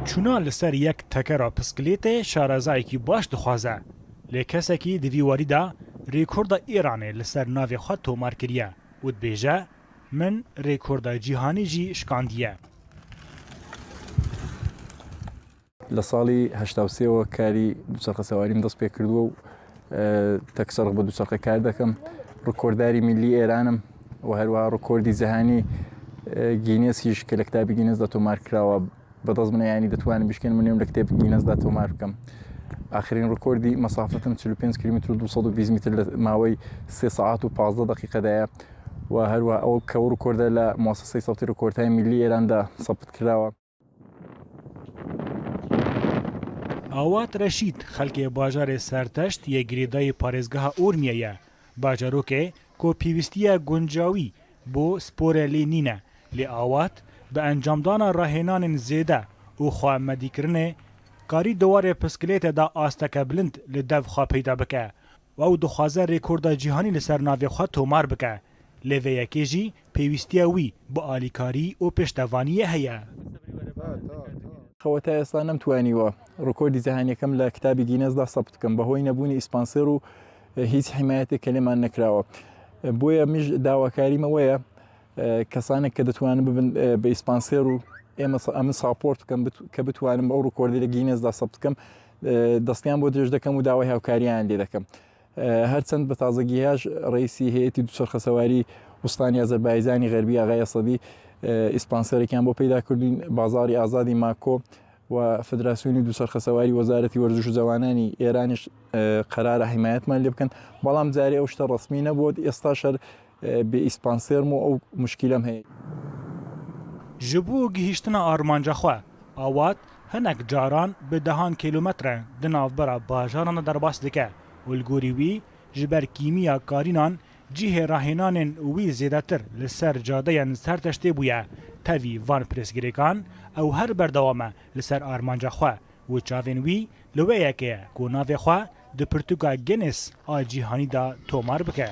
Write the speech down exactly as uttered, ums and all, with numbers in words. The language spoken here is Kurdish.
Çûna li ser yek tekera piskilêtê şarezayekî baş dixwaze. Lê kesekî di vî warî de rêkorda Îranê li ser navê xwe tomar kiriye û dibêje, Min rêkorda cîhanî jî şikandiye. لە ساڵی هەشتا و سێ وە کاری دووچەرخە سەواریم دەست پێ کردووە و تەکچەرخ بە دووچەرخە کار دەکەم. ڕکۆرداری میللی ئێرانم و هەروەها ڕکۆردی جەهانی گینێسیش کە لە کتابی گینێسدا تۆمار کراوە بەدەست منە، یانی دەتوانم بشکێنم و نێم لە کتێب گینەسدا تۆمار بکەم. ئاخرین ڕکۆردی مەسافەتم چل و پێنج کیلومتر و دوو سەد و بیست متر لە ماوەی سێ سەعات و پازدە دەقیقەدایە و هەروە ئەو کەو ڕکۆردە لە مۆسەسەی سەوتی ڕکۆردهای میللی ئێراندا سەپت کراوە. ئاوات ڕەشید خەلکێ باژارێ سەرتەشت یە گرێدای پارێزگەها ئورمیە یە. باژارۆکێ کو پێویستیە گونجاوی بۆ سپۆرە لێ نینە، لێ ئاوات بە ئەنجامدانا ڕاهێنانên zêde û xwe medîkirinê karî di warê piskilête de asteke bilind li dev xwe peyda bike û ew dixwaze rêkorda cîhanî li ser navê xwe tomar bike. Lê vê yekê jî pêwîstiya wî bi alîkarî û pêştevaniyê heye. خەوە تا ئێستا نەمتوانیوە ڕکۆردی جەهانیەکەم لە کتابی گینەسدا سەپت بکەم بەهۆی نەبوونی ئیسپانسێر و هیچ حیمایەتێک کە لێمان نەکراوە. بۆیە میش داواکاریمە وەیە کەسانێک کە دەتوانن ببن بە ئیسپانسێر و ئێمە ئەمن ساپۆرت بکەم کە بتوانم ئەو ڕکۆردی لە گینەسدا سەپت بکەم. دەستیان بۆ درێژ دەکەم و داوای هاوکاریان لێ دەکەم. هەرچەند بە تازەگیهاش ڕئیسی هەیەتی دووچەرخە سەواری وستانی ئازەربایجانی غەربی ئاغای ئەسەدی ئیسپانسەرێکیان بۆ پەیدا کردوین بازاری ئازادی ماکۆ و فدراسیۆنی دووچەرخە سەواری وەزارەتی وەرزش و جەوانانی ئێرانیش قەرارە حیمایەتمان لێ بکەن. بەڵام جارێ ئەو شتە ڕەسمی نەبووە، ئێستاشەر بێ ئیسپانسێرم و ئەو مشکیلەم هەیە. Ji bo gihîştina armanca xwe, Awad hinek caran bi dehan kîlometre di navbera bajaran de derbas dike û li gorî wî ji ber kîmiya karînan cihê rahênanên wî zêdetir li ser cadeyên serteştê bûye. Tevî van pirsgirêkan ew her berdewam e li ser armanca xwe û çavên wî li wê yekê ye ku navê xwe di pirtûka Guinness a cîhanî de tomar bike.